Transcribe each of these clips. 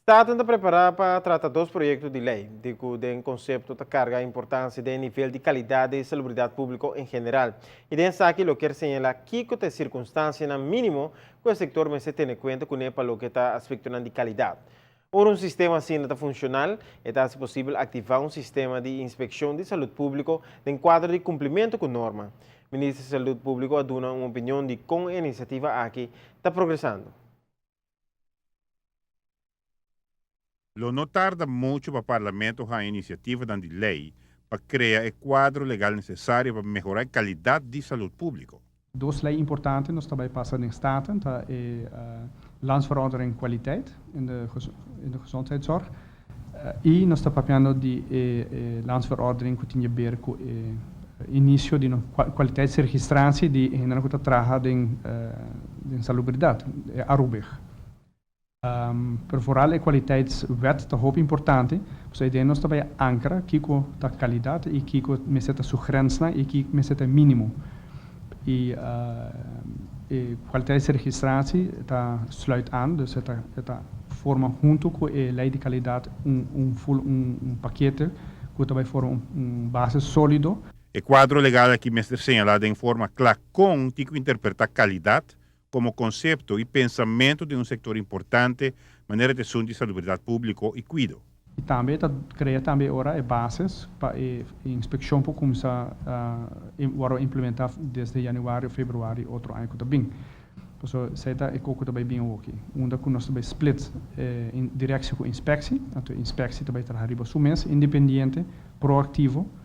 Staten ta prepará pa trata dos proyekto di lei, di ku den konsepto ta karga importansia den e nivel di kalidat di salubridat públiko en general. I den esaki lo kier señalá kiko ta e sirkunstansianan mínimo ku e sektor mester tene kuenta kuné pa loke ta aspektonan di kalidat. Ora un sistema asina ta funshonal, e ta hasi posibel aktivá un sistema di inspekshon di salud públiko den kuadro di kumplimentu ku norma. Minister di Salud Públiko a duna un opinion di kon e inisiativa aki ta progresando. Lo no tarda muchu pa Parlamento haña inisiativanan di lei pa krea e kuadro legal nesesario pa mehorá e kalidat di salud públiko. Dos lei importante nos ta bai pasa den Staten ta e Landsverordening Kwaliteit in de in de gezondheidszorg i nos ta papiando di e Landsverordening ku tin jeber ku e inicio di nos kwaliteitsregistratie di e hendenan ku ta traha den den salubridat, e Arubig. Pero vooral e kwaliteitswet ta hopi importante, pasobra ei den nos ta bai ankra kiko ta kalidat i kiko mester ta su grensnan i kiko mester ta e minimo. I e kwaliteitsregistratie ta sluit aan, dus e ta e ta forma hunto ku e lei di kalidat un un ful un un pakete ku ta bai forma un un base solido. E kuadro legal aki mester señalá den forma kla kon tin ku interpretá kalidat komo konsepto i pensamentu den un sektor importante manera ta esun di salubridat públiko i kuido. I tambe ta krea tambe ora e bases pa e inspekshon por kuminsá wòrdu implementá desde yanüari o februari otro aña ku ta bin. Pasobra esei ta e kos ku ta bai bin awoki, unda ku nos ta bai split e direksie ku inspeksie, anto e inspeksie ta bai traha riba su mes independiente, proaktivo,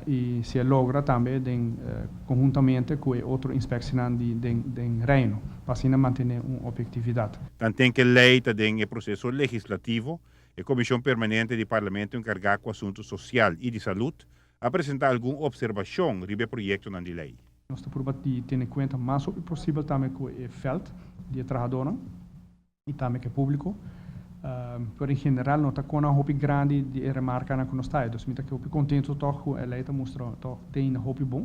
I si e logra tambe den konhuntamente ku e otro inspeksienan di den Reino, pa asina mantené un objektividat. Tanten ku e lei ta den e proseso legislativo, e Komishon Permanente di Parlamento enkargá ku asuntu sosial i di salud a presentá algun opservashon riba e proyektonan di lei. Nos ta purba di tene kuenta mas hopi posibel tambe ku e vèlt di e trahadónan. I tambe ku e públiko. Pero en general no ta kona hopi grandi di e remarkanan ku nos ta haña. Dus mi ta hopi kontentu tòg ku e lei ta mustra tòg te ainda hopi bon.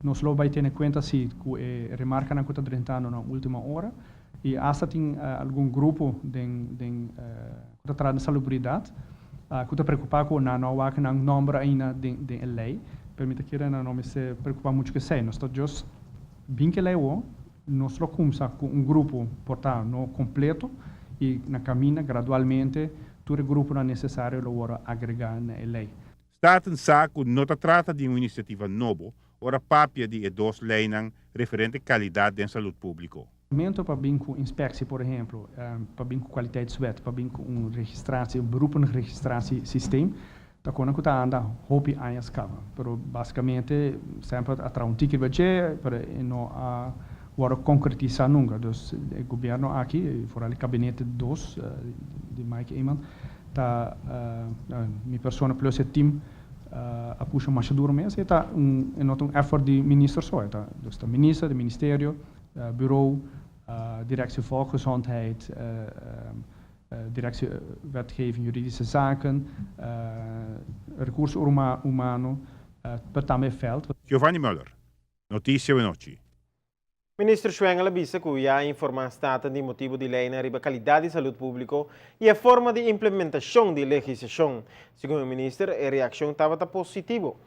Nos lo bai tene kuenta si ku e remarkanan ku ta drentando na última ora. I asta tin algun grupo den den ku ta traha den salubridat ku ta preokupá ku nan no a wak nan nòmber ainda den den e lei. Pero mi ta kere nan no mester preokupá muchu ku esei. Nos ta just bin ku e lei awor. Nos lo kumsa ku un grupo por ta no kompleto i na kaminda gradualmente tur e gruponan nesesario lo wòrdu agregá na e lei. Staten sa ku no ta trata di un inisiativa nobo ora papia di e dos leinan referente kalidat den salud públiko. Mento pa bin ku inspeksie, por ehemplo, pa bin ku kwaliteitswet, pa bin ku un registratie, un beroepenregistratiesysteem, Ta kona ku ta anda hopi añas kaba, pero basikamente semper a traha un tiki riba dje, pero e no a wòrdu konkretisá nunka. Dus e gobièrnu aki, foral e kabinete dos di Mike Eman, ta mi persona plus e tim a pusha masha duru mes. E ta un e no ta un effort di minister so, e ta dus ta minister, di ministerio, bureau, directie volksgezondheid, Directie Wetgeving Juridische Zaken, Recurso Humano, pero tambe veld. Giovanni Muller, Noticia Wenochi. Minister Schwengle a bisa ku ya a informá Staten di motibu di leinan riba kalidat di salud públiko i e forma di implementashon di legislashon. Segun e minister, e reakshon tabata positivo.